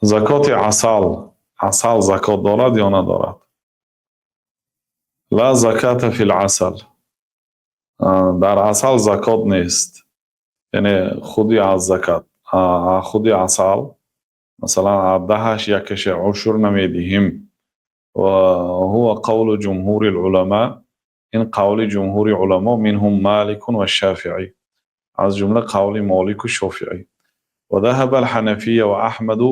Закоти асал. Асал закот дорад ё надорад? لا زكاة في العسل. Дар асал закот нест. Яъне худи аз закат, худи асал, масалан, аз 10-аш якаша, ушур намедиҳем. وهو قول جمهور العلماء, ин қавли ҷумҳури уламо, منهم مالك والشافعي, аз ҷумла қавли Молику Шофиӣ. وذهب الحنفية وأحمد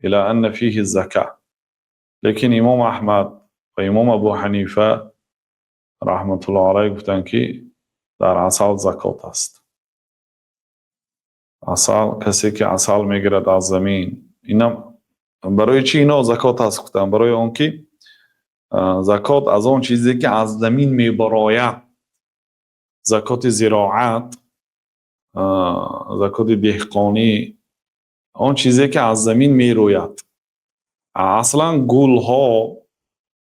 إلى أن فيه الزكاة. Лекин имом Аҳмад ва имом Абу Ҳанифа раҳматуллоҳ алайҳ гуфтанд, ки дар асал закот аст. Асал, касе ки асал мегирад аз замин, инам барои чӣ ино закот аст гуфтанд? Барои он ки закот аз он чизе ки аз замин мебарояд, закоти зироат, закоти деҳқонӣ, он чизе ки аз замин мерӯяд. Аслан гулҳо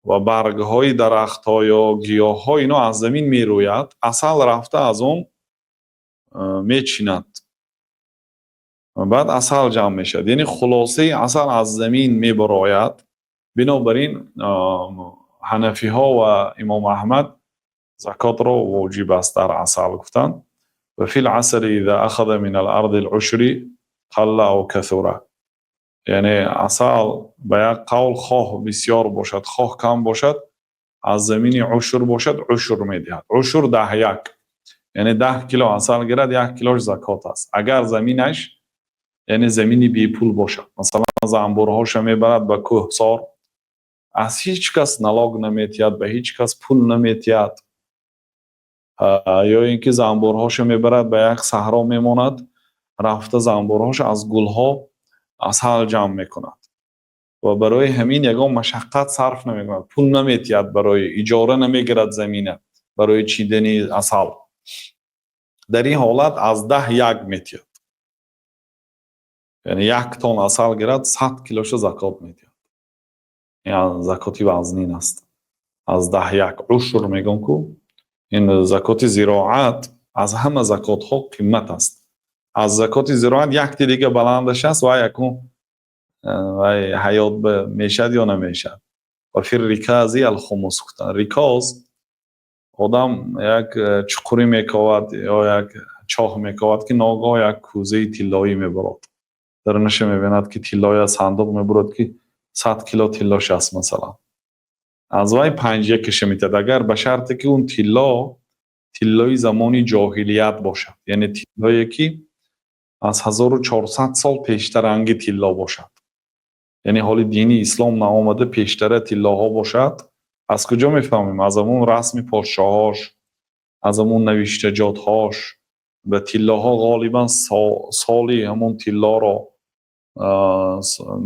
ва баргҳои дарахтҳо ё гиёҳҳо, ино аз замин мерӯяд, асал рафта аз он мечинад, баъд асал ҷамъ мешавад, яъне хулосаи асал аз замин мебарояд. Бинобар ин ҳанафиҳо ва имом Аҳмад закотро воҷиб аст дар асал гуфтанд. وفي العسل إذا أخذ من الأرض العشر قل أو كثر. Яъне асал ба як қавл хоҳ бисёр бошад, хоҳ кам бошад, аз замини ушур бошад, ушур медиҳад. Ушур 10 як, яъне 10 кило асал гирад, 1 килош закот аст. Агар заминаш, яъне замини бепул бошад, масалан, занбурҳоша мебарад ба кӯҳсор, аз ҳеҷ кас налог наметиҳад, ба ҳеҷ кас пул наметиҳад, ё ин ки занбурҳоша мебарад, ба як саҳро мемонад, рафта занбурҳоша аз гулҳо асал ҷамъ мекунад ва барои ҳамин ягон машаққат сарф намекунад, пул наметиҳад, барои иҷора намегирад замина барои чидани асал, дар ин ҳолат аз 10 як метиҳад. Яъне 1 тон асал гирад, 100 килоша закот медиҳад. Закоти вазнин аст. Аз 10 як, ушур мегӯм ку. Ин закоти зироат аз ҳама закотҳо қимат аст. Аз закоти зироат якти дига баландаш аст, вай якун вай ҳаёт мешавад ё намешавад. وفي الركاز الخمس гуфтанд. Рикоз, одам як чуқурӣ мековад ё як чоҳ мековад, ки ногоҳ як кӯзаи тиллоӣ мебарод. Дарунаша мебинад, ки тиллоя сандуқ мебурад, ки 100 кило тиллош аст, масалан, аз вай панҷ якаша метиҳад, агар ба шарте ки он тилло тиллои замони ҷоҳилият бошад, яъне тиллое ки аз 1400 сол пештар ранги тилло бошад, яъне ҳоли дини ислом наомада пештара тиллоҳо бошад. Аз куҷо мефаҳмем? Аз ҳамун расми подшоҳош, аз ҳамун навиштаҷотҳош. Ба тиллоҳо ғолибан соли ҳамун тиллоро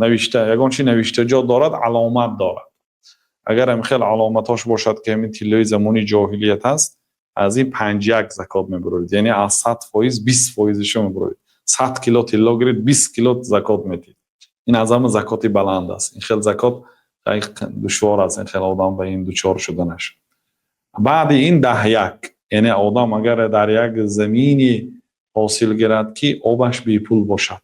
навишта, ягон чи навиштаҷот дорад, аломат дорад. Агар ҳамин хел аломатҳош бошад, ки ҳамин тиллои замони ҷоҳилият аст, аз ин панҷ як закот мебуроед, яъне аз 100% 20 фоизашо мебуроед. 100 кило тилло гиред, 20 кило закот медиҳед. Ин аз ҳама закоти баланд аст. Ин хел закот душвор аст, ин хел одам ба ин дучор шуданаш. Баъди ин 10 як, яъне одам агар дар як замини ҳосил гирад, ки обаш бепул бошад,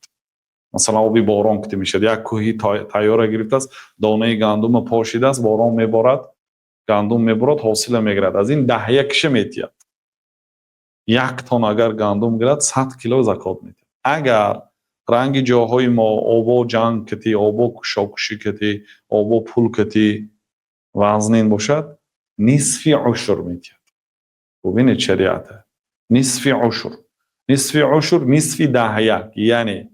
масалан, оби борон кутӣ мешавад, як кӯҳи тайёра гирифтааст, донаи гандума пошидааст, борон меборад, гандум мебурад, ҳосила мегирад, аз ин 10 якша метиҳад. 1 тон агар гандум гирад, 100 кило закот медиҳад. Агар ранги ҷоҳои мо обо ҷанг катӣ, обо кушокушӣ катӣ, обо пул катӣ вазнин бошад, нисфи ушур метиҳад. Бубинед шариата. Нисфи ушур, нисфи ушур, нисфи 10 як, яъне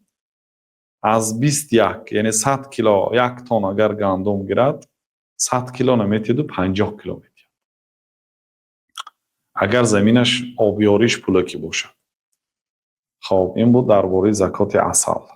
аз 20 як, яъне 100 кило, 1 тон агар гандум гирад, 100 кило наметиҳаду 50 кило метиҳад, агар заминаш обёриш пулакӣ бошад. Хоб, ин буд дар бораи закоти асал.